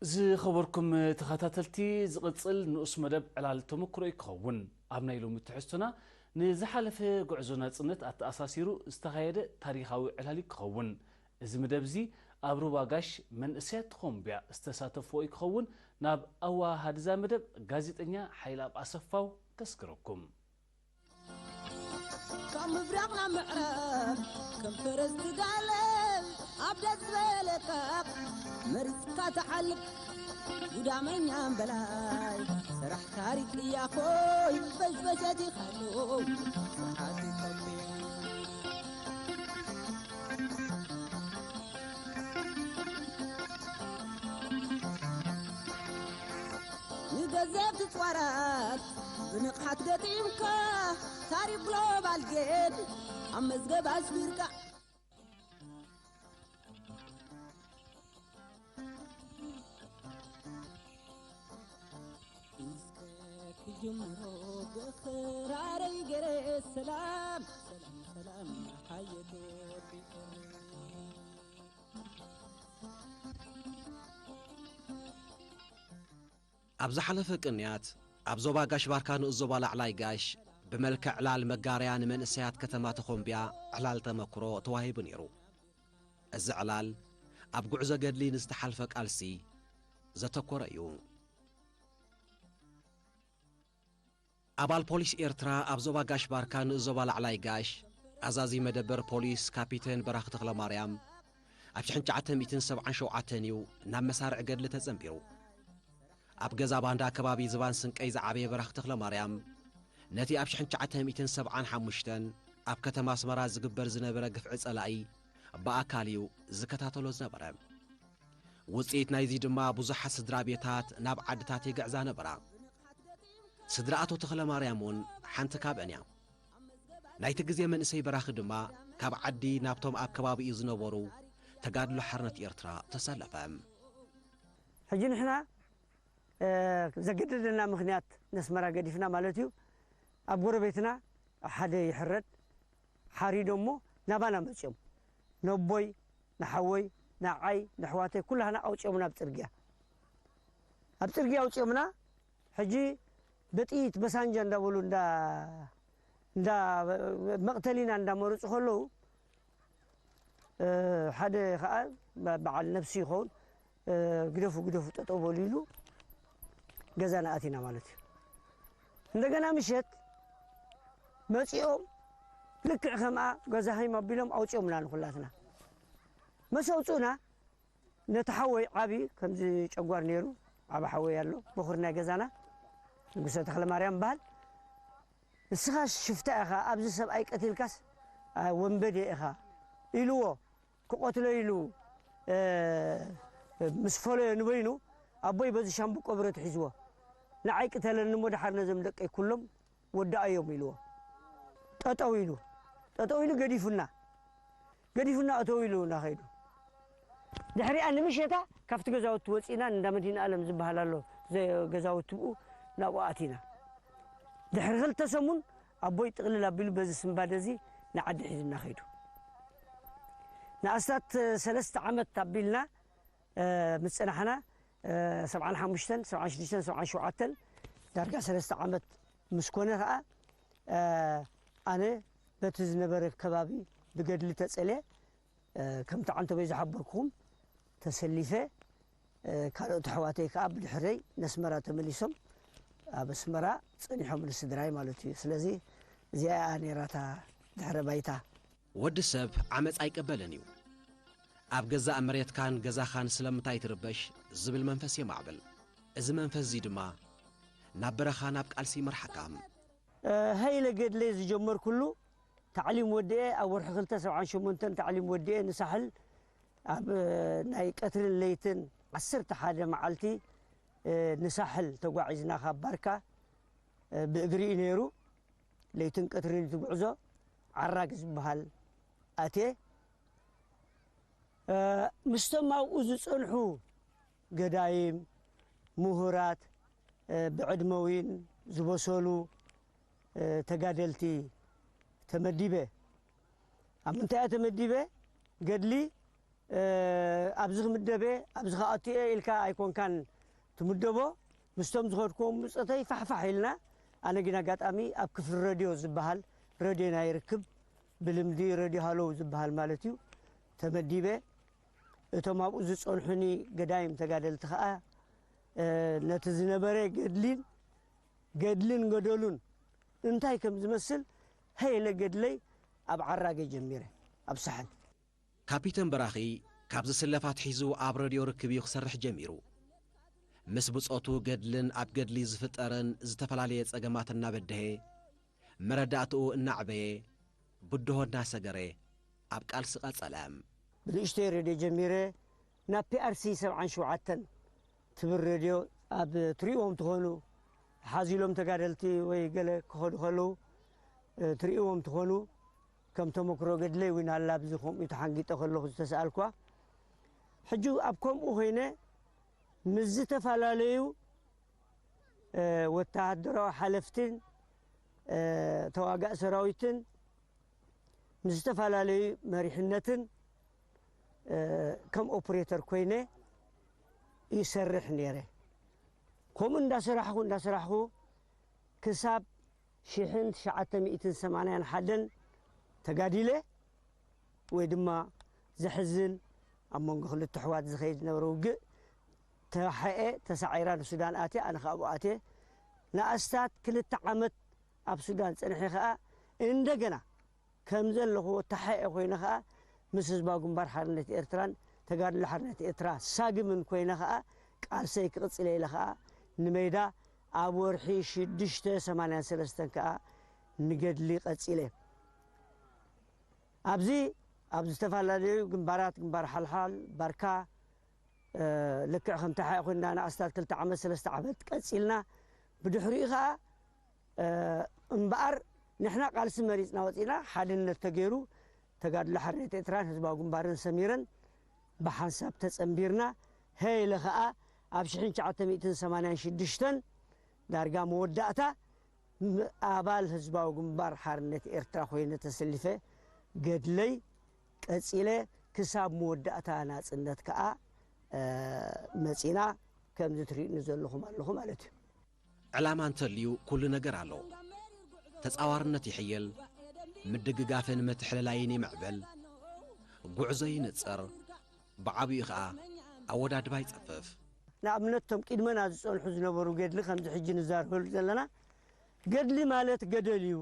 ዝኸበርኩም ተኸታተልቲ፣ ዝቕጽል ንኡስ መደብ ዕላል ተመክሮ እዩ ክኸውን። ኣብ ናይ ሎሚ ትሕዝቶና፣ ንዝሓለፈ ጉዕዞ ናጽነት ኣተኣሳሲሩ ዝተኻየደ ታሪኻዊ ዕላል እዩ ክኸውን። እዚ መደብ እዚ ኣብ ሩባ ጋሽ መንእሰያት ተኾምብያ ዝተሳተፍዎ እዩ ክኸውን። ናብ ኣዋሃድዛ መደብ ጋዜጠኛ ሓይልኣብ ኣሰፋው ከስግረኩም። ካብ ምብራቕ ናብ ምዕራብ ከም ፈረስ ትጋልብ፣ ኣብ ደስ ዝበለካ መሪጽካ ትሓልፍ። ጉዳመኛ እምበላይ ሰራሕ ታሪክ እያ ኾይ በሽበሸት ይኻሉ ሰዓት ይኸብር። ንገዘፍቲ ጻራት ብንቕሓት ገጢምካ፣ ታሪኽ ግሎባል ጌድ ኣብ መዝገብ ኣስፊርካ። እስከ ክጅምሮ ብኽራረይ ገረ ሰላም፣ ሰላም፣ ሰላም፣ ሓየት ወዲ ኤረይ። ኣብ ዝሓለፈ ቅንያት፣ ኣብ ዞባ ጋሽ ባርካ ንኡስ ዞባ ላዕላይ ጋሽ፣ ብመልክዕ ዕላል መጋርያ ንመንእሰያት ከተማ ተኾምብያ ዕላል ተመክሮ ተዋሂቡ ነይሩ። እዚ ዕላል፣ ኣብ ጉዕዞ ገድሊ ንዝተሓልፈ ቃልሲ ዘተኮረ እዩ። ኣባል ፖሊስ ኤርትራ ኣብ ዞባ ጋሽ ባርካ ንኡስ ዞባ ላዕላይ ጋሽ፣ ኣዛዚ መደበር ፖሊስ ካፒተን በራኺ ተኽለማርያም፣ ኣብ ሽሕን ትሽዓተ ሚእትን ሰብዓን ሸውዓተን እዩ ናብ መሳርዕ ገድሊ ተጸንቢሩ። ኣብ ገዛ ባንዳ ከባቢ ዝባን ስንቀይ ዝዓበየ በራኺ ተኽለማርያም፣ ነቲ ኣብ ሽሕን ትሽዓተ ሚእትን ሰብዓን ሓሙሽተን ኣብ ከተማ ኣስመራ ዝግበር ዝነበረ ግፍዒ ጸላኢ ብኣካል እዩ ዝከታተሎ ዝነበረ። ውጽኢት ናይዚ ድማ ብዙሓት ስድራ ቤታት ናብ ዓድታት ይግዕዛ ነበራ። ስድራ ኣቶ ተኽለማርያም እውን ሓንቲ ካብአን እያ። ናይቲ ግዜ መንእሰይ በራኺ ድማ ካብ ዓዲ ናብቶም ኣብ ከባቢኡ ዝነበሩ ተጋድሎ ሓርነት ኤርትራ ተሰለፈ። ሕጂ ንሕና፣ እ፣ ዘገደደና ምኽንያት ነስመራ ገዲፍና ማለት እዩ። ኣብ ጎረቤትና ሓደ ይሕረድ ሓሪዶ እሞ ናባና መጺኦም። ነቦይ፣ ንሓወይ፣ ንዓይ፣ ንኣሕዋተይ ኩላህና ኣውጺኦምና ኣብ ጽርግያ። ኣብ ጽርግያ ኣውጺኦምና። ሕጂ በጥይት በሳንጃ እንዳበሉ እንዳ፣ እንዳ መቕተሊና እንዳመረጹ ከለዉ፣ እ፣ ሓደ ኸኣ በ-፣ በዓል ነፍሲ ይኸውን፣ እ፣ "ግደፉ፣ ግደፉ፣ ጠጠው በሉ" ኢሉ ገዛና ኣቲና ማለት እዩ። እንደገና ምሸት መጺኦም ልክዕ ከምኣ ገዛ ሃይም ኣቢሎም ኣውጺኦምና ንኹላትና። መስ ኣውጹና ነቲ ሓወይ ዓቢ ከምዚ ጨጓር ነይሩ፣ ዓቢ ሓወይ ኣሎ፣ በኹር ናይ ገዛና፣ ንጉሰ ተኽለማርያም ይበሃል። "ንስኻ ሽፍታ ኢኻ፣ ኣብዚ ሰብኣይ ቀቲልካስ፣ ኣ፣ ወንበዴ ኢኻ" ኢልዎ። ክቐትሎ ኢሉ፣ እ፣ ምስ ፈለዮ ንበይኑ፣ ኣቦይ በዚ ሻምብቆ ብረት ሒዝዎ፣ "ንዓይ ቅተለኒ እሞ ደሓር ነዞም ደቀይ ኩሎም ወዳኣዮም" ኢልዎ። ጠጠው ኢሉ፣ ጠጠው ኢሉ ገዲፉና፣ ገዲፉና እተው ኢሉ እናኸይዱ። ድሕሪኣ ንምሸታ ካብቲ ገዛውቲ ወፂና እንዳ መድህን ኣለም ዝበሃል ኣሎ፣ ዘ-፣ ገዛውቲ ብኡ ናብኡ ኣቲና። ድሕሪ ክልተ ሰሙን ኣቦይ ጥቕልል ኣቢሉ በዚ ስንባደ እዚ ንዓዲ ሒዙና ከይዱ። ንኣስታት ሰለስተ ዓመት ኣቢልና፣ እ፣ ምስ ጸናሕና፣ እ፣ ሰብዓን ሓሙሽተን፣ ሰብዓን ሽዱሽተን፣ ሰብዓን ሸውዓተን ዳርጋ ሰለስተ ዓመት ምስ ኮነ ከኣ፣ እ፣ ኣነ በቲ ዝነበረ ከባቢ ብገድሊ ተጸልየ፣ እ፣ ከምቲ ዓንተቦይ ዝሓበርኩኹም ተሰሊፈ፣ እ፣ ካልኦት ኣሕዋተይ ከኣ ብድሕረይ ነስመራ ተመሊሶም ኣብ ኣስመራ ጸኒሖም ንስድራይ ማለት እዩ። ስለዚ እዚኣ እያ ነይራ እታ ድሕረ ባይታ። ወዲ ሰብ ዓመጽ ኣይቅበልን እዩ። ኣብ ገዛእ መሬትካን ገዛኻን ስለምንታይ ትርበሽ ዝብል መንፈስ የማዕብል። እዚ መንፈስ እዚ ድማ ናብ በረኻ፣ ናብ ቃልሲ ይመርሓካ። እ፣ ሃይለ ገድለይ ዝጀመርኩሉ ታዕሊም ወዲኤ ኣብ ወርሒ ክልተ ሰብዓን ሸሞንተን ታዕሊም ወዲኤ ንሳሕል ኣብ፣ እ፣ ናይ ቀትርን ለይትን ዓሰርተ ሓደ መዓልቲ፣ እ፣ ንሳሕል ተጓዒዝና ካብ ባርካ፣ እ፣ ብእግሪ እዩ ነይሩ። ለይትን ቀትርን እቲ ጉዕዞ ዓራግ ዝበሃል ኣትየ። እ፣ ምስቶም ኣብኡ ዝጸንሑ ገዳይም፣ ምሁራት፣ እ፣ ብዕድመ እውን ዝበሰሉ፣ እ፣ ተጋደልቲ ተመዲበ። ኣብ ምንታይ እየ ተመዲበ? ገድሊ ኣብዚ ክምደብ እየ፣ ኣብዚ ክኣቱ እየ ኢልካ ኣይኮንካን ትምደቦ። ምስቶም ዝኸድኩዎም ብጾተይ ፋሕፋሕ ኢልና፣ ኣነ ግን ኣጋጣሚ ኣብ ክፍሊ ሬድዮ ዝበሃል፣ ሬድዮ ናይ ርክብ፣ ብልምዲ ሬድዮ ሃለው ዝበሃል ማለት እዩ፣ ተመዲበ። እቶም ኣብኡ ዝጸንሑኒ ገዳይም ተጋደልቲ ከኣ፣ እ፣ ነቲ ዝነበረ ገድሊን፣ ገድልን ገደሉን እንታይ ከም ዝመስል፣ ሀይለ ገድለይ ኣብ ዓራገ ጀሚረ፣ ኣብ ሳሕል። ካፒተን በራኺ ካብ ዝስለፍ ኣትሒዙ ኣብ ረድዮ ርክብ እዩ ክሰርሕ ጀሚሩ። ምስ ብጾቱ ገድልን ኣብ ገድሊ ዝፍጠርን ዝተፈላለየ ጸገማት እናበደሀ፣ መረዳእትኡ እናዕበየ፣ ብድሆ እናሰገረ ኣብ ቃልሲ ቀጸለ። ብንእሽተይ ሬድዮ ጀሚረ፣ ናብ ፒ ኣር ሲ ሰብዓን ሸውዓተን ትብል ሬድዮ ኣብ ትሪእዎም ትኾኑ፣ ሓዚሎም ተጋደልቲ ወይ ገለ ክኸዱ ከለዉ፣ እ፣ ትሪእዎም ትኾኑ፣ ከም ተመክሮ ገድለይ እውን ኣላ፣ ኣብዚ ከምኡ ተሓንጊጠ ከለኹ ዝተሰኣልኳ። ሕጂ ኣብ ከምኡ ኮይነ ምስ ዝተፈላለዩ፣ እ፣ ወተሃደራዊ ሓለፍትን፣ እ፣ ተዋጋእ ሰራዊትን፣ ምስ ዝተፈላለዩ መሪሕነትን፣ እ፣ ከም ኦፕሬተር ኮይነ ይሰርሕ ነይረ። ከምኡ እንዳሰራሕኹ፣ እንዳሰራሕኹ ክሳብ ሽሕን ትሽዓተ ሚእትን ሰማንያን ሓደን ተጋዲለ፣ ወይ ድማ ዘሕዝን ኣብ መንጎ ክልተ ኣሕዋት ዝኸይድ ዝነበረ ውግእ ተሓኤ፣ ተሳዒራ ንሱዳን ኣትየ፣ ኣነ ኸኣ ኣብኡ ኣትየ። ንኣስታት ክልተ ዓመት ኣብ ሱዳን ጸኒሐ ኸኣ እንደገና ከም ዘለኹዎ ተሓኤ ኮይነ ኸኣ ምስ ህዝባዊ ግንባር ሓርነት ኤርትራን ተጋድሎ ሓርነት ኤርትራ ሳግምን ኮይነ ኸኣ ቃልሰይ ክቕጽል ኢለ ኸኣ ንሜዳ ኣብ ወርሒ ሽዱሽተ ሰማንያን ሰለስተን ከኣ ንገድሊ ቀጺለ። ኣብዚ ኣብ ዝተፈላለዩ ግንባራት፣ ግንባር ሓልሓል፣ ባርካ፣ እ፣ ልክዕ ከም ተሓኤ ኮይንና ንኣስታት ክልተ ዓመት፣ ሰለስተ ዓመት ቀጺልና። ብድሕሪኡ ኸኣ፣ እ፣ እምበኣር ንሕና ቃልሲ መሪጽና ወጺና፣ ሓድነት ተገይሩ፣ ተጋድሎ ሓርነት ኤርትራን ህዝባዊ ግንባርን ሰሚረን ብሓንሳብ ተጸንቢርና። ሀይለ ኸኣ ኣብ ሽሕን ትሽዓተ ሚእትን ሰማንያን ሽዱሽተን ዳርጋ መወዳእታ ም-፣ ኣባል ህዝባዊ ግንባር ሓርነት ኤርትራ ኮይነ ተሰሊፈ ገድለይ ቀጺለ ክሳብ መወዳእታ ናጽነት ከኣ፣ እ፣ መጺና ከምዚ ትርእዩኒ ዘለኹም ኣለኹ ማለት እዩ። ዕላማ እንተልዩ ኩሉ ነገር ኣሎ። ተጻዋርነት ይሕይል፣ ምድግጋፍን ምትሕልላይን ይምዕብል፣ ጉዕዞ ይንጸር፣ ብዓቢኡ ኸኣ ኣወዳድባ ይጸፍፍ። ንኣብነት እቶም ቅድመና ዝጸንሑ ዝነበሩ ገድሊ ከምዚ ሕጂ ንዛረበሉ ዘለና፣ ገድሊ ማለት ገደል እዩ።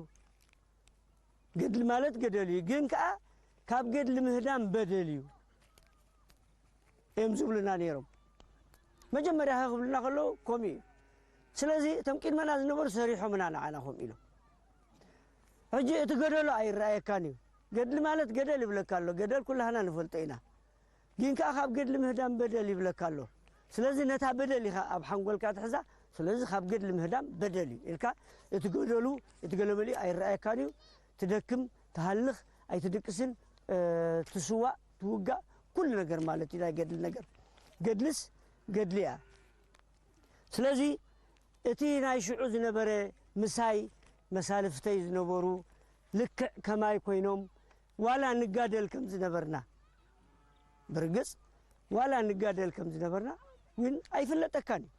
ገድሊ ማለት ገደል እዩ፣ ግን ከኣ ካብ ገድሊ ምህዳም በደል እዩ እዮም ዝብሉና ነይሮም። መጀመርያ ክብሉና ከለዉ ከምኡ እዩ። ስለዚ እቶም ቅድመና ዝነበሩ ሰሪሖምና ንዓና ከምኡ ኢሎም። ሕጂ እቲ ገደሉ ኣይረኣየካን እዩ። ገድሊ ማለት ገደል ይብለካ ኣሎ። ገደል ኩላህና ንፈልጦ ኢና። ግን ከኣ ካብ ገድሊ ምህዳም በደል ይብለካ ኣሎ። ስለዚ ነታ በደል ኢኻ ኣብ ሓንጎልካ ትሕዛ። ስለዚ ካብ ገድሊ ምህዳም በደል እዩ ኢልካ እቲ ገደሉ፣ እቲ ገለመሊኡ ኣይረኣየካን እዩ። ትደክም፣ ትሃልኽ፣ ኣይትድቅስን፣ እ፣ ትስዋእ፣ ትውጋእ፣ ኩሉ ነገር ማለት እዩ ናይ ገድሊ ነገር። ገድልስ ገድሊ እያ። ስለዚ እቲ ናይ ሽዑ ዝነበረ ምሳይ መሳልፍተይ ዝነበሩ ልክዕ ከማይ ኮይኖም ዋላ ንጋደል ከም ዝነበርና፣ ብርግጽ ዋላ ንጋደል ከም ዝነበርና እውን ኣይፍለጠካን እዩ።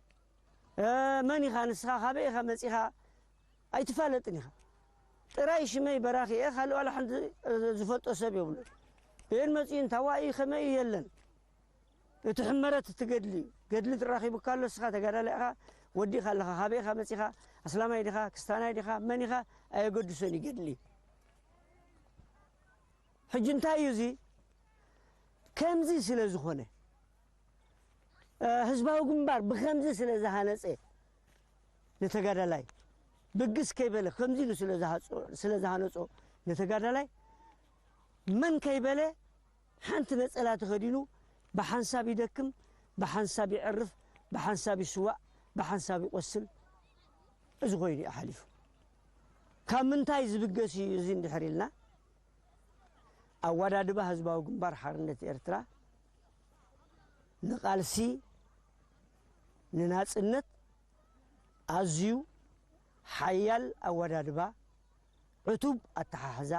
እ፣ መን ኢኻ ንስኻ፣ ካበይ ኢኻ መጺኻ ኣይትፋለጥን ኢኻ። ጥራይ ሽመይ በራኺ እየ፣ ካልእ ዋላ ሓንቲ፣ እ፣ ዝፈልጦ ሰብ የብሉን። በየን መጺኡ፣ እንታይ ዋኢ፣ ከመይ እዩ የለን። እቲ ሕመረት እቲ ገድሊ እዩ። ገድሊ ተራኺቡካ ኣሎ፣ ንስኻ ተጋዳላይ ኢኻ፣ ወዲእኻ ኣለኻ፣ ካበይ ኢኻ መጺኻ፣ ኣስላማይ ዲኻ፣ ክስታናይ ዲኻ፣ መን ኢኻ፣ ኣየገድሶን እዩ ገድሊ። ሕጂ እንታይ እዩ እዚ? ከምዚ ስለ ዝኾነ፣ እ፣ ህዝባዊ ግንባር ብኸምዚ ስለ ዝሃነጸ፣ ንተጋዳላይ ብግስ ከይበለ ከምዚ ኢሉ ስለ ዝሃጾ-፣ ስለ ዝሃነጾ፣ ንተጋዳላይ መን ከይበለ ሓንቲ ነጸላ ተኸዲኑ ብሓንሳብ ይደክም፣ ብሓንሳብ ይዕርፍ፣ ብሓንሳብ ይስዋእ፣ ብሓንሳብ ይቆስል። እዚ ኮይኑ እዩ ሓሊፉ። ካብ ምንታይ ዝብገስ እዩ እዚ እንድሕር ኢልና፣ ኣወዳድባ ህዝባዊ ግንባር ሓርነት ኤርትራ ንቃልሲ ንናጽነት ኣዝዩ ሓያል ኣወዳድባ፣ ዕቱብ ኣተሓሕዛ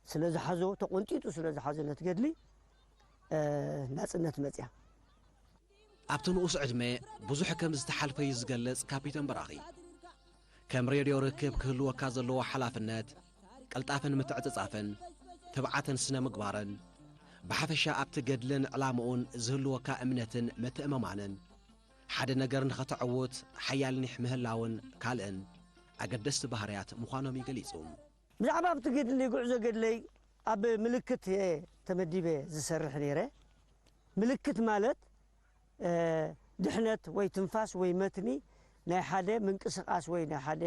ስለ ዝሓዞ፣ ተቆንጢጡ ስለ ዝሓዞ ነቲ ገድሊ፣ ናጽነት መጽያ። ኣብቲ ንኡስ ዕድመ ብዙሕ ከም ዝተሓልፈ እዩ ዝገልጽ ካፒተን በራኺ። ከም ሬድዮ ርክብ ክህልወካ ዘለዎ ሓላፍነት፣ ቅልጣፈን ምትዕጽጻፍን፣ ትብዓትን ስነ ምግባርን፣ ብሓፈሻ ኣብቲ ገድልን ዕላምኡን ዝህልወካ እምነትን ምትእምማንን፣ ሓደ ነገር ንኸተዕውት ሓያል ኒሕ ምህላውን ካልእን ኣገደስቲ ባህርያት ምዃኖም እዩ ገሊጹ። ብዛዕባ ኣብቲ ገድሊ ጉዕዞ ገድለይ ኣብ ምልክት እየ ተመዲበ ዝሰርሕ ነይረ። ምልክት ማለት ድሕነት ወይ ትንፋስ ወይ መትኒ ናይ ሓደ ምንቅስቓስ ወይ ናይ ሓደ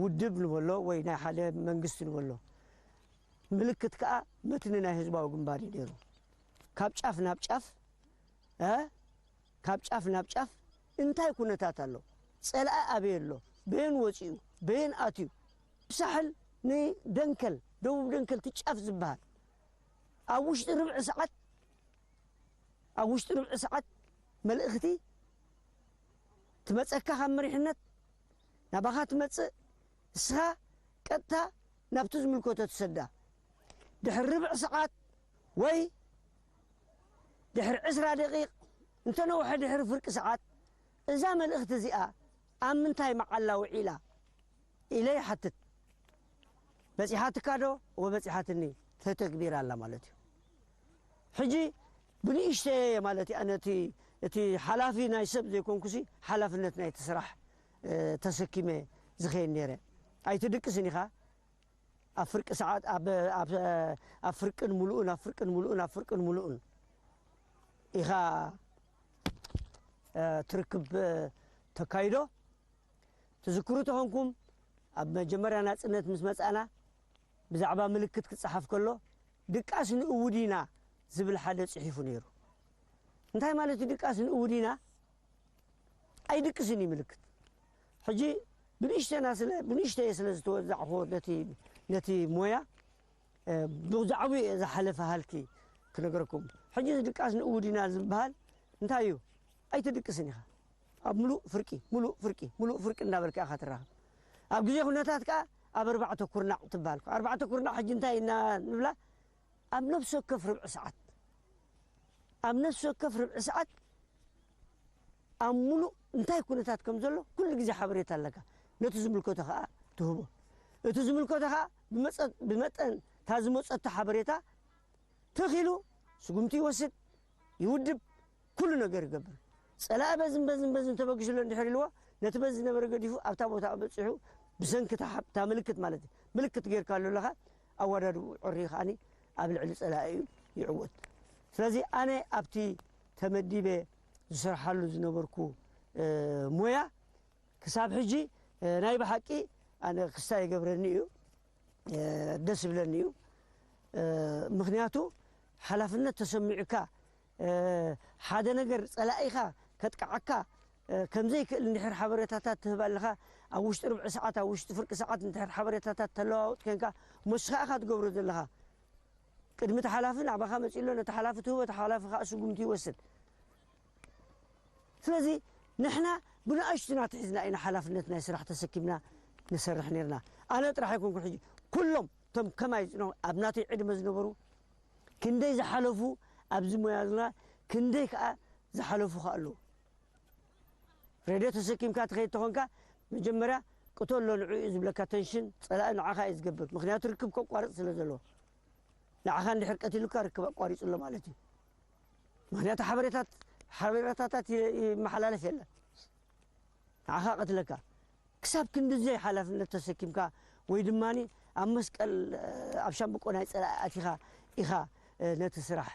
ውድብ ንበሎ ወይ ናይ ሓደ መንግስቲ ንበሎ። ምልክት ከዓ መትኒ ናይ ህዝባዊ ግንባር እዩ ነይሩ። ካብ ጫፍ ናብ ጫፍ ካብ ጫፍ ናብ ጫፍ እንታይ ኩነታት ኣሎ፣ ፀላኢ ኣበይ ኣሎ፣ በየን ወፂኡ፣ በየን ኣትዩ፣ ሳሕል ንደንከል፣ ደቡብ ደንከል ትጫፍ ዝበሃል ኣብ ውሽጢ ርብዒ ሰዓት ኣብ ውሽጢ ርብዒ ሰዓት መልእኽቲ ትመፀካ ካብ መሪሕነት ናባኻ ትመፅእ። እስኻ ቀጥታ ናብቲ ዝምልከቶ ትሰዳ። ድሕሪ ርብዒ ሰዓት ወይ ድሕሪ ዕስራ ደቂቕ እንተነውሐ ድሕሪ ፍርቂ ሰዓት እዛ መልእኽቲ እዚኣ ኣብ ምንታይ መዓላ ውዒላ ኢለ ይሓትት። በፂሓትካ ዶ? ወበፂሓትኒ ተተግቢራ ኣላ ማለት እዩ። ሕጂ ብንእሽተየ ማለት እዩ። ኣነ እቲ ሓላፊ ናይ ሰብ ዘይኮንኩሲ ሓላፍነት ናይቲ ስራሕ ተሰኪመ ዝኸይድ ነይረ። ኣይትድቅስን ኢኻ። ኣብ ፍርቂ ሰዓት ኣብ ፍርቅን ሙሉእን ኣብ ፍርቅን ሙሉእን ኣብ ፍርቅን ሙሉእን ኢኻ ትርክብ ተካይዶ። ትዝክሩ ተኾንኩም ኣብ መጀመርያ ናጽነት ምስ መጻእና ብዛዕባ ምልክት ክጸሓፍ ከሎ ድቃስ ንእውድ ኢና ዝብል ሓደ ጽሒፉ ነይሩ። እንታይ ማለት እዩ ድቃስ ንእውድ ኢና? ኣይድቅስን እዩ ምልክት። ሕጂ ብንእሽተና ስለ ብንእሽተየ ስለ ዝተወዛዕኹ ነቲ ነቲ ሞያ ብዛዕባኡ ዝሓለፈ ሃልኪ ክነግረኩም። ሕጂ እዚ ድቃስ ንእውድ ኢና ዝበሃል እንታይ እዩ? ኣይትድቅስን ኢኻ። ኣብ ምሉእ ፍርቂ ምሉእ ፍርቂ ምሉእ ፍርቂ እንዳበልካ ኢኻ ትራኸብ። ኣብ ግዜ ኩነታት ከኣ ኣብ ኣርባዕተ ኩርናዕ ትበሃል። ኣርባዕተ ኩርናዕ ሕጂ እንታይ ኢና ንብላ? ኣብ ነፍሲ ወከፍ ርብዒ ሰዓት ኣብ ነፍሲ ወከፍ ርብዒ ሰዓት ኣብ ሙሉእ እንታይ ኩነታት ከም ዘሎ ኩሉ ግዜ ሓበሬታ ኣለካ። ነቲ ዝምልከቶ ከኣ ትህቦ። እቲ ዝምልከቶ ከኣ ብመጠን እታ ዝመጸቶ ሓበሬታ ተኺሉ ስጉምቲ ይወስድ፣ ይውድብ፣ ኩሉ ነገር ይገብር። ጸላኢ በዝን በዝን በዝን ተበጊሱሎ እንድሕር ኢልዎ ነቲ በዚ ዝነበረ ገዲፉ ኣብታ ቦታ በጺሑ ብሰንኪ እታ ምልክት ማለት እዩ። ምልክት ጌርካሉ ኣለኻ ኣወዳድብኡ ዕሪ ከኣኒ ኣብ ልዕሊ ጸላኢ እዩ ይዕወት። ስለዚ ኣነ ኣብቲ ተመዲበ ዝሰርሓሉ ዝነበርኩ ሞያ ክሳብ ሕጂ ናይ ብሓቂ ኣነ ክስታ ይገብረኒ እዩ፣ ደስ ይብለኒ እዩ። ምክንያቱ ሓላፍነት ተሰሚዑካ ሓደ ነገር ጸላኢኻ ከጥቅዓካ ከምዘይክእል እንድሕር ሓበሬታታት ትህብ ኣለኻ ኣብ ውሽጢ ርብዒ ሰዓት ኣብ ውሽጢ ፍርቂ ሰዓት እንድሕር ሓበሬታታት ተለዋውጥ ኮንካ መስኻ ኢኻ ትገብሮ ዘለኻ። ቅድሚ እቲ ሓላፊ ናባኻ መፂኡ ኣሎ፣ ነቲ ሓላፊ ትህቦ፣ እቲ ሓላፊ ከዓ ስጉምቲ ይወስድ። ስለዚ ንሕና ብንኣሽቱና ትሒዝና ኢና ሓላፍነት ናይ ስራሕ ተሰኪምና ንሰርሕ ነርና። ኣነ ጥራሕ ኣይኮንኩ ሕጂ ኩሎም እቶም ከማይ ዝነ ኣብ ናተይ ዕድመ ዝነበሩ ክንደይ ዝሓለፉ ኣብዚ ሞያ ዝና ክንደይ ከዓ ዝሓለፉ ከዓ ኣለዉ። ሬድዮ ተሰኪምካ ትኸይድ ተኾንካ መጀመርያ ቅተሎ ንዑ እዩ ዝብለካ ተንሽን ፀላኢ ንዓኻ እዩ ዝገብር ምክንያቱ ርክብ ከቋርፅ ስለ ዘለዎ ንዓኻ እንድሕር ቀቲሉካ ርክብ ኣቋሪፁ ኣሎ ማለት እዩ ምክንያቱ ሓበሬታት ሓበሬታታት ይመሓላለፍ የለን ንዓኻ ቀትለካ ክሳብ ክንድዘይ ሓላፍነት ተሰኪምካ ወይ ድማ ኣብ መስቀል ኣብ ሻምብቆ ናይ ፀላኢ ኣቲኻ ኢኻ ነቲ ስራሕ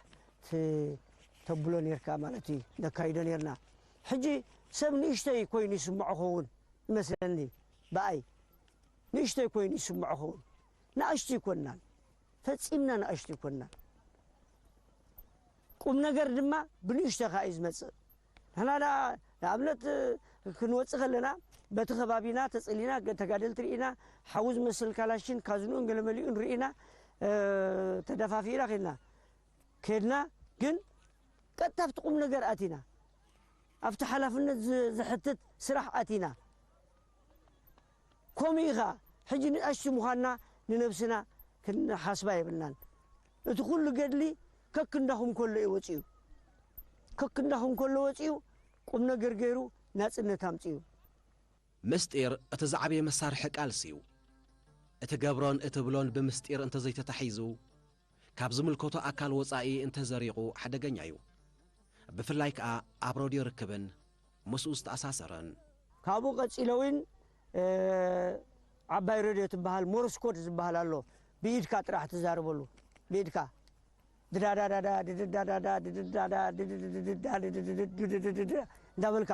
ተብሎ ነርካ ማለት እዩ ነካይዶ ነርና ሕጂ ሰብ ንእሽተይ ኮይኑ ይስምዖ ኸውን ይመስለኒ ብኣይ ንእሽተይ ኮይኑ ይስምዖ ኸውን ንኣሽቱ ይኮንናን ፈጺምና ንኣሽቱ ይኮንናን ቁም ነገር ድማ ብንእሽቶ ከኣ እዩ ዝመጽእ ንሕና ንኣብነት ክንወጽእ ከለና በቲ ከባቢና ተጽሊና ተጋደልቲ ርኢና ሓዊ ዝመስል ካላሽን ካዝንኡን ገለመሊኡን ርኢና ተደፋፊእና ኸድና ከድና ግን ቀጥታ ኣብቲ ቁም ነገር ኣቲና ኣብቲ ሓላፍነት ዝሕትት ስራሕ ኣቲና ከምኡ ኢኻ ሕጂ ንኣሽቱ ምዃንና ንነብስና ክንሓስባ የብልናን እቲ ኩሉ ገድሊ ከክንዳኹም ከሎ እዩ ወፂኡ። ከክንዳኹም ከሎ ወፂኡ፣ ቁም ነገር ገይሩ ናፅነት ኣምፅኡ። ምስጢር እቲ ዝዓበየ መሳርሒ ቃልሲ እዩ። እትገብሮን እትብሎን ብምስጢር እንተዘይተታሒዙ፣ ካብ ዝምልከቶ ኣካል ወጻኢ እንተዘሪቑ ሓደገኛ እዩ። ብፍላይ ከኣ ኣብ ረድዮ ርክብን ምስኡ ዝተኣሳሰረን። ካብኡ ቀጺለ እውን ዓባይ ረድዮ ትበሃል ሞርስ ኮድ ዝበሃል ኣሎ። ብኢድካ ጥራሕ ትዛረበሉ፣ ብኢድካ ድዳዳዳዳ ድድዳዳዳ ድድዳዳ ድድድድዳ ድድድድዳ ድድድድዳ እንዳበልካ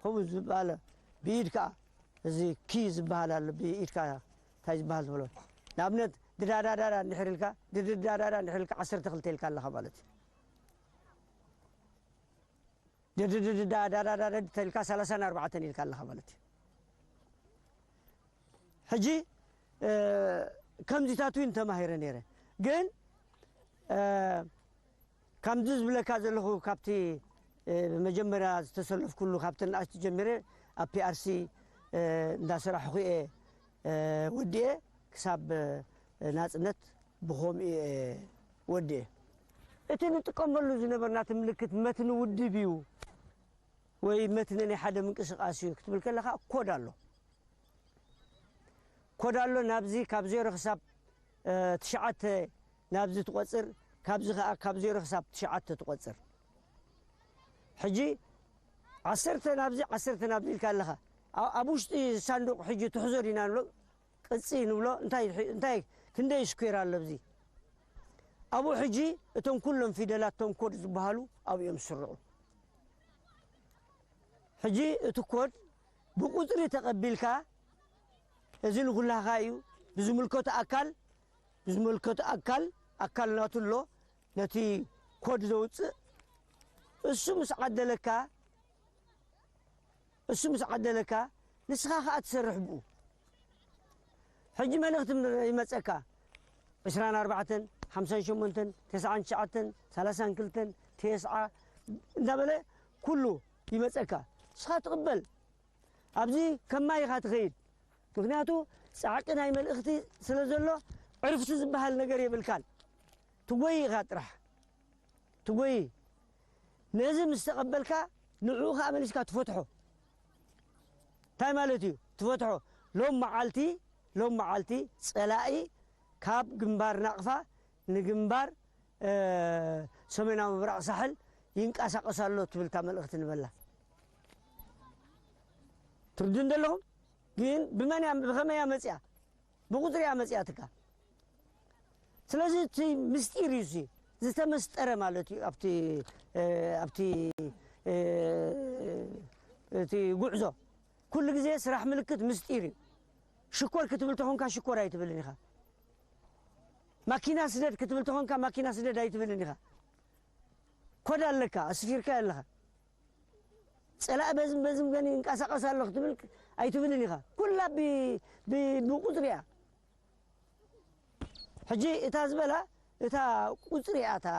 ከምኡ ዝበለ ብኢድ ከዓ እዚ ኪ ዝበሃል ኣሎ። ብኢድካ እንታይ ዝበሃል ዝበሎ ንኣብነት ድዳዳዳዳ እንድሕር ኢልካ ድድዳዳዳ እንድሕር ኢልካ ዓሰርተ ክልተ ኢልካ ኣለኻ ማለት እዩ። ድድድድዳ ዳዳዳዳ ተልካ ሰላሳን ኣርባዕተን ኢልካ ኣለኻ ማለት እዩ። ሕጂ ከምዚታት እውን ተማሂረ ነይረ። ግን ከምዚ ዝብለካ ዘለኹ ካብቲ መጀመርያ ዝተሰለፍኩሉ ካብቲ ንኣሽቱ ጀሚረ ኣብ ፒኣርሲ እንዳሰራሕኹ እየ ወዲኤ ክሳብ ናፅነት ብኸምኡ እየ ወዲኤ። እቲ ንጥቀመሉ ዝነበርና እቲ ምልክት መትኒ ውድብ እዩ ወይ መትኒ ናይ ሓደ ምንቅስቃስ እዩ ክትብል ከለኻ ኮድ ኣሎ። ኮድ ኣሎ ናብዚ ካብ ዜሮ ክሳብ ትሽዓተ ናብዚ ትቆፅር፣ ካብዚ ከዓ ካብ ዜሮ ክሳብ ትሽዓተ ትቆፅር። ሕጂ ዓሰርተ ናብዚ ዓሰርተ ናብዚ ኢልካ ኣለኻ። ኣብ ውሽጢ ሳንዱቅ ሕጂ ትሕዞ ዲና ንብሎ ቅጺ ንብሎ እንታይ እንታይ ክንደይ ስኩዌር ኣሎ ኣብዚ ኣብኡ ሕጂ እቶም ኩሎም ፊደላት እቶም ኮድ ዝበሃሉ ኣብኡ እዮም ዝስርዑ። ሕጂ እቲ ኮድ ብቁጽሪ ተቐቢልካ እዚ ንኩላኻ እዩ ብዝምልከቱ ኣካል ብዝምልከቱ ኣካል ኣካል ናቱ ኣሎ ነቲ ኮድ ዘውጽእ እሱ ምስ ዓደለካ እሱ ምስ ዓደለካ ንስኻ ኸኣ ትሰርሕ ብኡ። ሕጂ መልእኽቲ ይመጸካ ዕስራን ኣርባዕተን ሓምሳን ሸሞንተን ተስዓን ትሽዓተን ሰላሳን ክልተን ተስዓ እንዳበለ ኩሉ ይመጸካ። ንስኻ ትቕበል። ኣብዚ ከማይ ኢኻ ትኸይድ። ምኽንያቱ ጻዕቂ ናይ መልእኽቲ ስለ ዘሎ ዕርፍቲ ዝበሃል ነገር የብልካን። ትጎይ ኢኻ ጥራሕ። ትጎይ ነዚ ምስ ተቐበልካ ንዕኡ ከዓ መሊስካ ትፈትሖ እንታይ ማለት እዩ ትፈትሖ ሎም መዓልቲ ሎም መዓልቲ ፀላኢ ካብ ግንባር ናቕፋ ንግንባር ሰሜናዊ ምብራቕ ሳሕል ይንቀሳቀስ ኣሎ ትብል እታ መልእኽቲ ንበላ ትርዱ እንደለኹም ግን ብመን ብኸመይ እያ መፅያ ብቁፅሪ እያ መፅያትካ ስለዚ እቲ ምስጢር እዩ እዚ ዝተመስጠረ ማለት እዩ ኣብቲ ኣብቲ እቲ ጉዕዞ ኩሉ ግዜ ስራሕ ምልክት ምስጢር እዩ ሽኮር ክትብል ተኾንካ ሽኮር ኣይትብልን ኢኻ ማኪና ስደድ ክትብል ተኾንካ ማኪና ስደድ ኣይትብልን ኢኻ ኮድ ኣለካ ኣስፊርካ ኣለኻ ፀላእ በዝም በዝም ገን ይንቀሳቀስ ኣሎ ክትብል ኣይትብልን ኢኻ ኩላ ብቁፅሪ እያ ሕጂ እታ ዝበላ እታ ቁፅሪ እያ እታ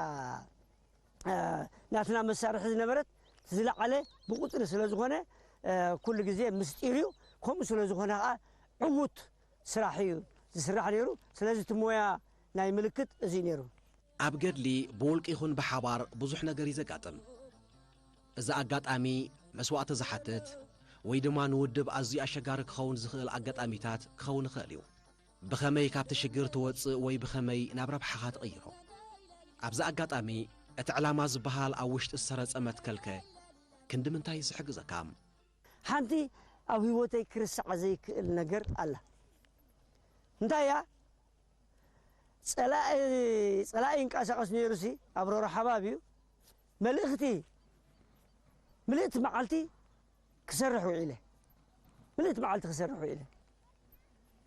ናትና መሳርሒ ዝነበረት ዝለዓለ ብቁፅሪ ስለ ዝኾነ ኩሉ ግዜ ምስጢር እዩ ከምኡ ስለ ዝኾነ ከዓ ዕዉት ስራሕ እዩ ዝስራሕ ነይሩ ስለዚ እቲ ሞያ ናይ ምልክት እዚ ነይሩ ኣብ ገድሊ ብውልቂ ይኹን ብሓባር ብዙሕ ነገር እዩ ዘጋጥም። እዚ ኣጋጣሚ መስዋእቲ ዝሓትት ወይ ድማ ንውድብ ኣዝዩ ኣሸጋሪ ክኸውን ዝኽእል ኣጋጣሚታት ክኸውን ይኽእል እዩ። ብኸመይ ካብቲ ሽግር ትወጽእ ወይ ብኸመይ ናብ ረብሓኻ ትቕይሮ? ኣብዚ ኣጋጣሚ እቲ ዕላማ ዝበሃል ኣብ ውሽጢ ዝሰረጸ መትከልከ ክንዲ ምንታይ እዩ ዝሕግዘካ? ሓንቲ ኣብ ህይወተይ ክርስዓ ዘይክእል ነገር ኣላ። እንታይ እያ? ጸላኢ ጸላኢ ይንቀሳቐስ ነይሩ ሲ ኣብ ሮሮ ሓባብ እዩ። መልእኽቲ ምልእቲ መዓልቲ ክሰርሕ ውዒለ። ምልእቲ መዓልቲ ክሰርሕ ውዒለ።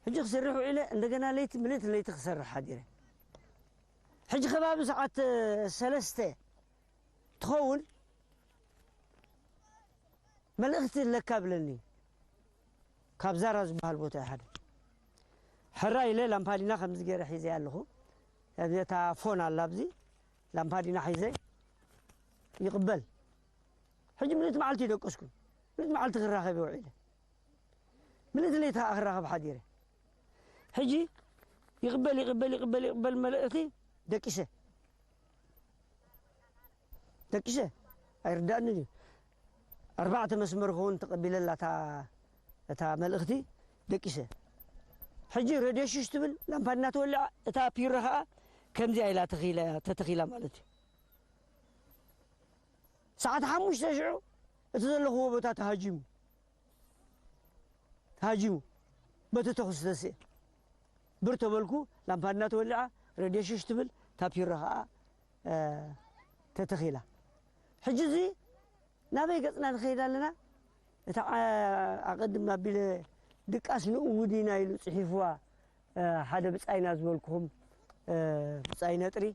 ሕጂ ክሰርሕ ውዒለ እንደገና ለይቲ ምልእቲ ለይቲ ክሰርሕ ሓዲረ። ሕጂ ከባቢ ሰዓት ሰለስተ ትኸውን መልእኽቲ ኣለካ ብለኒ ካብ ዛራ ዝበሃል ቦታ ሓደ ሕራ ኢለ ላምፓዲና ከምዚ ገይረ ሒዘ ኣለኹ እታ ፎን ኣላ ኣብዚ ላምፓዲና ሒዘ ይቕበል ሕጂ ምልእቲ መዓልቲ ይደቀስኩ ምልእቲ መዓልቲ ክራኸብ ይውዒለ ምልእቲ ለይታ ክራኸብ ሓዲረ ሕጂ ይቕበል ይቕበል ይቕበል ይቕበል መልእኽቲ ደቂሰ ደቂሰ ኣይርዳእንን እዩ። ኣርባዕተ መስመር ክኸውን ተቐቢለላ እታ እታ መልእኽቲ ደቂሰ። ሕጂ ሬድዮ ሽሽ ትብል፣ ላምፓ እናተወልዓ፣ እታ ፒሮ ኸኣ ከምዚኣ ኢላ ተኺላ እያ፣ ተተኺላ ማለት እዩ። ሰዓት ሓሙሽተ ሽዑ እቲ ዘለኽዎ ቦታ ተሃጂሙ። ተሃጂሙ። በቲ ተኹሲ ተስኤ። ብር ተበልኩ፣ ላምፓ እናተወልዓ፣ ሬድዮ ሽሽ ትብል፣ እታ ፒሮ ኸኣ፣ እ፣ ተተኺላ። ሕጂ እዚ ናበይ ገጽና ንኸይድ ኣለና? እታ ዓ-፣ ኣቐድም ኣቢለ ድቃስ ንእውድ ኢና ኢሉ ጽሒፍዋ፣ እ፣ ሓደ ብጻይና ዝበልኩኹም፣ እ፣ ብጻይ ነጥሪ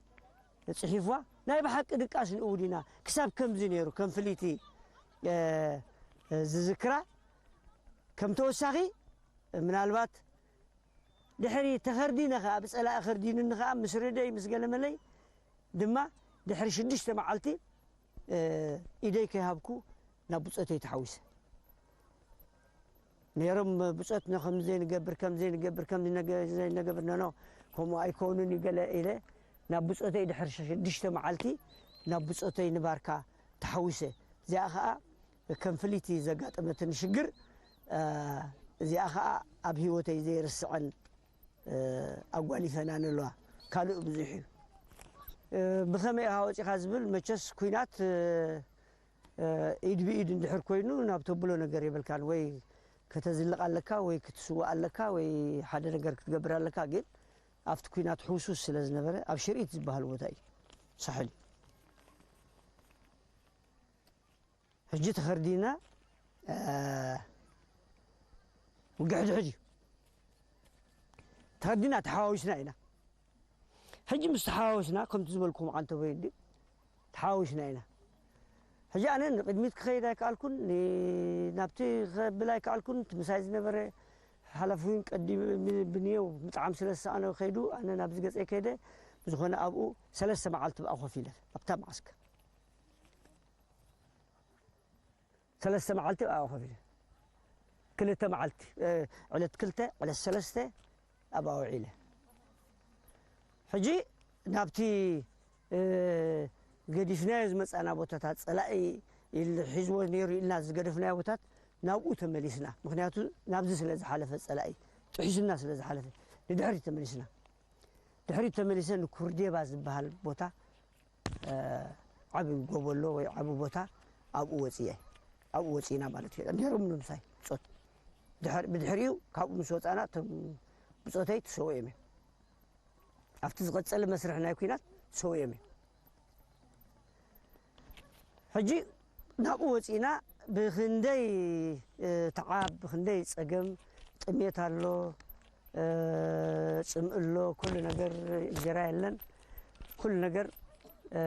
ጽሒፍዋ። ናይ ብሓቂ ድቃስ ንእውድ ኢና። ክሳብ ከምዚ ነይሩ፣ ከም ፍልይቲ፣ እ፣ እ፣ ዝዝክራ። ከም ተወሳኺ፣ ምናልባት ድሕሪ ተኸርዲነ ኸኣ፣ ብጸላኢ ኸርዲኑኒ ኸኣ፣ ምስ ርደይ፣ ምስ ገለመለይ ድማ ድሕሪ ሽዱሽተ መዓልቲ፣ እ፣ ኢደይ ከይሃብኩ ናብ ብጾተይ ተሓዊሰ። ነይሮም ብጾት ነ-፣ ከም ዘይንገብር፣ ከም ዘይንገብር፣ ከም ዝነገ-፣ ዘይንገብር፣ ኖ፣ ኖ፣ ከምኡ ኣይከውንን እዩ ገለ ኢለ፣ ናብ ብጾተይ ድሕሪ ሽዱሽተ መዓልቲ ናብ ብጾተይ ንባርካ ተሓዊሰ። እዚኣ ኸኣ ከም ፍልይቲ ዘጋጠመትኒ ሽግር፣ እ፣ እዚኣ ኸኣ ኣብ ህይወተይ ዘይርስዐን፣ እ፣ ኣጓኒፈና ንለዋ። ካልእ ብዙሕ እዩ። እ፣ ብኸመይ ኢኻ ወጺኻ ዝብል መቸስ ኲናት፣ እ፣ እ፣ ኢድ ብኢድ እንድሕር ኮይኑ ናብ ተብሎ ነገር የብልካን። ወይ ከተዝልቕ ኣለካ፣ ወይ ክትስዋእ ኣለካ፣ ወይ ሓደ ነገር ክትገብር ኣለካ። ግን ኣብቲ ኲናት ሕውሱስ ስለ ዝነበረ ኣብ ሽርኢት ዝበሃል ቦታ እዩ። ሳሕል። ሕጂ ተኸርዲና፣ እ፣ ውግእ ሕድሕድ እዩ። ተኸርዲና ተሓዋዊስና ኢና። ሕጂ ምስ ተሓዋወስና፣ ከምቲ ዝበልኩም ዓንተቦይ እንዲ ተሓዋዊስና ኢና። ሕጂ ኣነ ንቕድሚት ክኸይድ ኣይከኣልኩን፣ ን-፣ ናብቲ ክብል ኣይከኣልኩን። እቲ ምሳይ ዝነበረ ሓላፊ እውን ቀዲሙ ብ-፣ ብንየው ምጥዓም ስለ ዝሰኣነ ከይዱ፣ ኣነ ናብዚ ገጸይ ከይደ፣ ብዝኾነ ኣብኡ ሰለስተ መዓልቲ ብኣ ኮፍ ኢለ፣ ኣብታ መዓስከር። ሰለስተ መዓልቲ ኣብኣ ኮፍ ኢለ። ክልተ መዓልቲ፣ እ፣ ዕለት ክልተ፣ ዕለት ሰለስተ ኣብኣ ውዒለ። ሕጂ ናብቲ፣ እ፣ ገዲፍናዮ ዝመጻና ቦታታት፣ ጸላኢ ኢል-፣ ሒዝዎ ነይሩ ኢልና ዝገደፍናዮ ቦታት ናብኡ ተመሊስና። ምኽንያቱ ናብዚ ስለ ዝሓለፈ፣ ጸላኢ ጥሒሱና ስለ ዝሓለፈ፣ ንድሕሪት ተመሊስና። ድሕሪት ተመሊሰ ንኩርዴባ ዝበሃል ቦታ፣ እ፣ ዓቢ ጎቦ ኣሎ ወይ ዓቢ ቦታ፣ ኣብኡ ወጺኤ። ኣብኡ ወጺእና ማለት እዩ። ነይሮም ንምሳይ ብጾት። ድሕር-፣ ብድሕሪኡ ካብኡ ምስ ወጻና እቶም ብጾተይ ተሰዊኦም እዮም። ኣብቲ ዝቐጸለ መስርሕ ናይ ኲናት ተሰዊኦም እዮም። ሕጂ ናብኡ ወጺእና ብኽንደይ፣ እ፣ ተዓብ፣ ብኽንደይ ጸገም፣ ጥሜት ኣሎ፣ እ፣ ጽምኢ ኣሎ፣ ኩሉ ነገር፣ እንጀራ የለን፣ ኩሉ ነገር፣ እ፣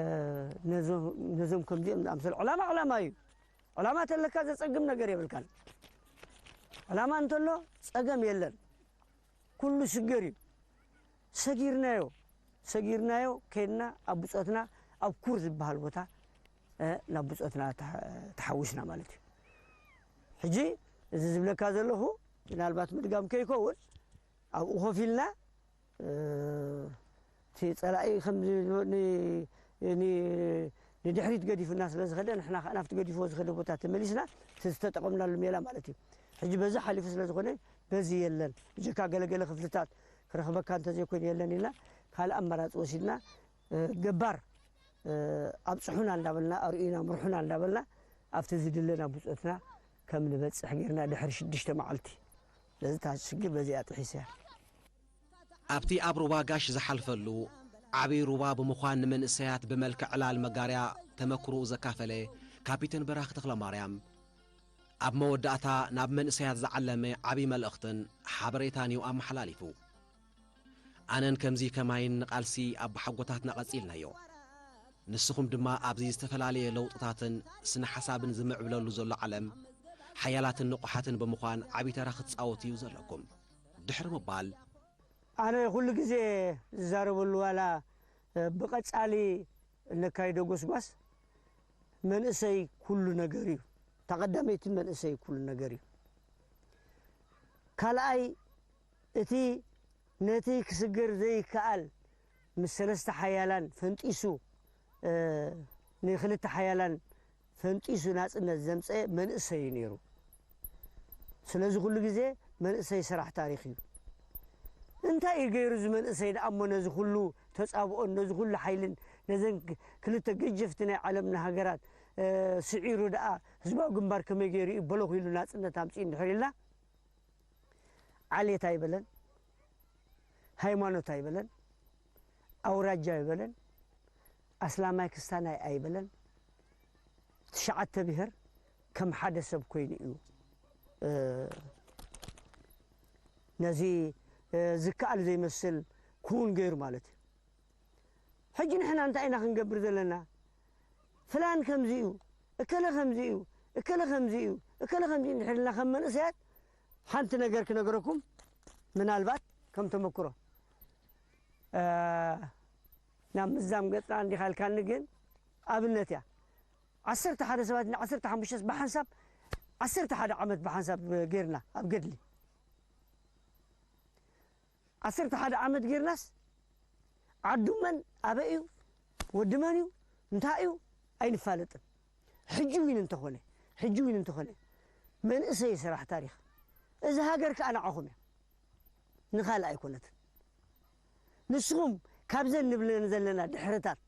ነዞም፣ ነዞም ከምዚኦም ዝኣምሰሉ። ዕላማ ዕላማ እዩ። ዕላማ ተለካ ዘጸግም ነገር የብልካን። ዕላማ እንተሎ ጸገም የለን። ኩሉ ሽግር እዩ። ሰጊርናዮ፣ ሰጊርናዮ፣ ከድና ኣብ ብጾትና ኣብ ኩር ዝበሃል ቦታ፣ እ፣ ናብ ብጾትና ተሓ-፣ ተሓዊስና ማለት እዩ። ሕጂ እዚ ዝብለካ ዘለኹ ምናልባት ምድጋም ከይከውን ኣብኡ ኮፍ ኢልና፣ እ፣ እቲ ጸላኢ ከም ን-፣ ን-፣ ንድሕሪት ገዲፉና ስለ ዝኸደ፣ ንሕና ከኣ ናብቲ ገዲፍዎ ዝኸደ ቦታ ተመሊስና፣ እቲ ዝተጠቐምናሉ ሜላ ማለት እዩ። ሕጂ በዚ ሓሊፉ ስለ ዝኾነ፣ በዚ የለን። ብጀካ ገለገለ ክፍልታት ክረኽበካ እንተዘይኮይኑ የለን ኢልና፣ ካልእ ኣማራጺ ወሲድና፣ እ፣ ገባር፣ እ፣ ኣብጽሑና እንዳበልና፣ ኣርእዩና፣ ምርሑና እንዳበልና፣ ኣብቲ ዝድለና ብጾትና ከም ንበጽሕ ጌርና ድሕሪ ሽዱሽተ መዓልቲ። ስለዚ እታ ሽግር በዚኣ ጥሒሰ እያ። ኣብቲ ኣብ ሩባ ጋሽ ዝሓልፈሉ ዓብዪ ሩባ ብምዃን ንመንእሰያት ብመልክዕ ዕላል መጋርያ ተመክሮኡ ዘካፈለ ካፒተን በራኺ ተኽለማርያም፣ ኣብ መወዳእታ ናብ መንእሰያት ዝዓለመ ዓብዪ መልእኽትን ሓበሬታን እዩ ኣመሓላሊፉ። ኣነን ከምዚ ከማይን ንቓልሲ ኣቦሓጎታትና ቀጺልናዮ። ንስኹም ድማ ኣብዚ ዝተፈላለየ ለውጥታትን ስነ ሓሳብን ዝምዕብለሉ ዘሎ ዓለም ሓያላትን ንቑሓትን ብምዃን ዓብዪ ተራ ክትጻወቱ እዩ ዘለኩም። ድሕሪ ምባል፣ ኣነ ኩሉ ግዜ ዝዛረበሉ ዋላ፣ እ፣ ብቐጻሊ እነካይዶ ጎስጓስ መንእሰይ ኩሉ ነገር እዩ። እታ ቀዳመይቲ መንእሰይ ኩሉ ነገር እዩ። ካልኣይ እቲ ነቲ ክስገር ዘይከኣል ምስ ሰለስተ ሓያላን ፈንጢሱ፣ እ፣ ንክልተ ሓያላን ፈንጢሱ ናጽነት ዘምጸ መንእሰይ እዩ ነይሩ። ስለዚ ኩሉ ግዜ መንእሰይ ሰራሕ ታሪኽ እዩ። እንታይ እዩ ገይሩ እዚ መንእሰይ ደኣ እሞ ነዚ ኩሉ ተጻብኦን ነዚ ኩሉ ሓይልን ነዘን ክ-፣ ክልተ ገጀፍቲ ናይ ዓለምና ሃገራት፣ እ፣ ስዒሩ ደኣ ህዝባዊ ግንባር ከመይ ገይሩ እዩ በለኹ ኢሉ ናጽነት ኣምጺኡ እንድሕር ኢልና ዓሌት ኣይበለን፣ ሃይማኖት ኣይበለን፣ ኣውራጃ ኣይበለን፣ ኣስላማይ ክስታናይ ኣይበለን። ትሽዓተ ብሄር ከም ሓደ ሰብ ኮይኑ እዩ፣ እ፣ ነዚ፣ እ፣ ዝከኣል ዘይመስል ክውን ገይሩ ማለት እዩ። ሕጂ ንሕና እንታይ ኢና ክንገብር ዘለና? ፍላን ከምዚ እዩ፣ እከለ ከምዚ እዩ፣ እከለ ከምዚ እዩ፣ እከለ ከምዚ እዩ እንድሕር ኢልና ከም መንእሰያት ሓንቲ ነገር ክነግረኩም፣ ምናልባት ከም ተመክሮ፣ እ፣ ናብ ምዛም ገጽና እንዲኻ ኢልካኒ፣ ግን ኣብነት እያ። ዓሰርተ ሓደ ሰባት ን ዓሰርተ ሓሙሽተ ብሓንሳብ፣ ዓሰርተ ሓደ ዓመት ብሓንሳብ ጌርና ኣብ ገድሊ። ዓሰርተ ሓደ ዓመት ጌርናስ ዓዱ መን ኣበይ እዩ፣ ወዲ መን እዩ፣ እንታይ እዩ ኣይንፋለጥን። ሕጂ ዊን እንተኾነ፣ ሕጂ ዊን እንተኾነ መንእሰይ ስራሕ ታሪኽ። እዛ ሃገር ከኣ ንዓኹም እያ፣ ንኻልእ ኣይኮነትን። ንስኹም ካብዘን ንብለን ዘለና ድሕርታት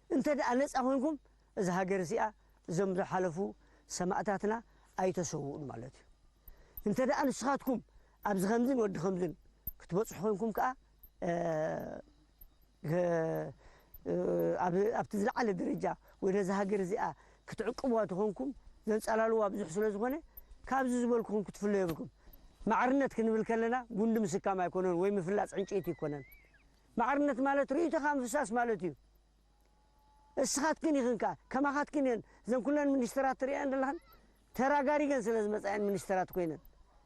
እንተ ደኣ ነጻ ኮንኩም፣ እዛ ሃገር እዚኣ እዞም ዝሓለፉ ሰማእታትና ኣይተሰውኡን ማለት እዩ። እንተ ደኣ ንስኻትኩም ኣብዚ ከምዝን ወዲ ከምዝን ክትበጽሑ ኮንኩም ከኣ፣ እ፣ እ፣ ኣብ፣ ኣብቲ ዝለዓለ ደረጃ ወይ ነዛ ሃገር እዚኣ ክትዕቅብዋ ተኾንኩም ዘንጸላልዋ ብዙሕ ስለ ዝኾነ፣ ካብዚ ዝበልኩኹም ክትፍለዩ የብልኩም። ማዕርነት ክንብል ከለና ጉንዲ ምስካም ኣይኮነን ወይ ምፍላጽ ዕንጨይቲ ኣይኮነን። ማዕርነት ማለት ርእይቶኻ ምፍሳስ ማለት እዩ። እስኻትክን ኢኽን ከኣ፣ ከማኻትክን እየን እዘን ኩለን ሚኒስተራት ትርእየን ዘለኽን። ተራጋሪገን ስለ ዝመጻየን ሚኒስተራት ኮይነን፣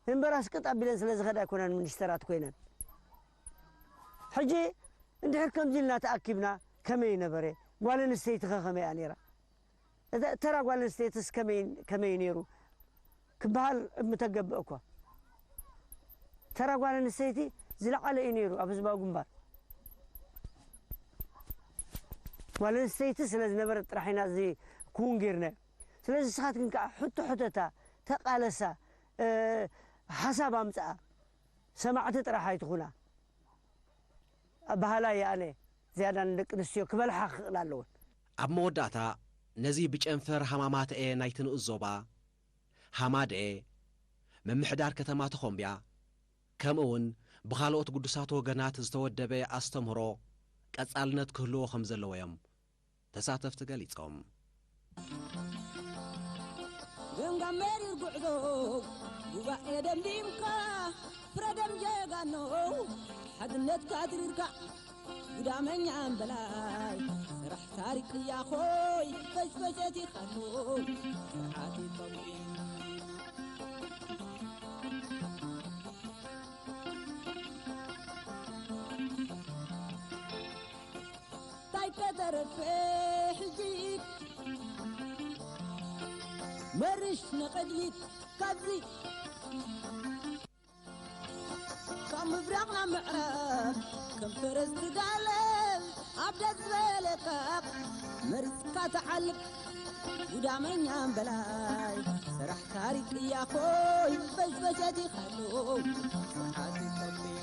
እምበራስ ቅጥ ኣቢለን ስለ ዝኸዳ ኣይኮናን ሚኒስተራት ኮይነን። ሕጂ እንድሕር ከምዚ ኢልና ተኣኪብና ከመይ ነበረ? ጓል ኣንስተይቲ ኸ ከመይ እያ ነይራ? እተ-፣ ተራ ጓል ኣንስተይትስ ከመይ፣ ከመይ ነይሩ ክበሃል ምተገብእ እኮ። ተራ ጓል ኣንስተይቲ ዝለዓለ እዩ ነይሩ ኣብ ህዝባዊ ግንባር። ጓል ኣንስተይቲ ስለ ዝነበረት ጥራሕ ኢና እዚ ክውን ጌርናዮ። ስለዚ ንስኻትክን ከኣ ሕቶ ሕተታ፣ ተቓለሳ፣ እ፣ ሓሳብ ኣምጽኣ። ሰማዕቲ ጥራሕ ኣይትኹና። ኣበሃላይ ኣነ ዝያዳ ንደቂ ኣንስትዮ ክበልሓ ክኽእላ ኣለወን። ኣብ መወዳእታ፣ ነዚ ብጨንፈር ሃማማተኤ ናይቲ ንኡስ ዞባ፣ ሃማደኤ፣ ምምሕዳር ከተማ ተኾምብያ፣ ከምኡውን ብኻልኦት ግዱሳት ወገናት ዝተወደበ ኣስተምህሮ ቀጻልነት ክህልዎ ከም ዘለዎ እዮም ተሳተፍቲ ገሊጾም። ገምጋም መሪር ጉዕዞ ጉባኤ ደምዲምካ ፍረ ደም ጀጋኖ ሓድነትካ ትሪርካ ጉዳመኛ እምበላይ ስራሕ ታሪክ እያ ኾይ ፈሽፈሸት ይኻኖ ስርዓት ይጠሙ። እንታይ ከተረፈ ሕጂ መርሽ ንቕድሚት ካብዚ ካብ ምብራቕ ናብ ምዕራብ ከም ፈረስ ትጋልብ ኣብ ደስ ዝበለካ መሪጽካ ትዓልብ ጉዳመኛ እምበላይ ስራሕ ታሪክ እያ ኾይ በሽበሸት ይኻሉ ስርዓት ይጠምያ።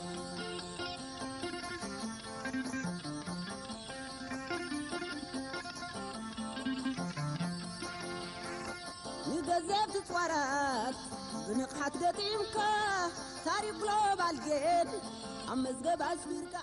ንገዘፍቲ ጻራት ብንቕሓት ገጢምካ ታሪኽ ግሎባል ጌም ኣብ መዝገብ ኣስፊርካ።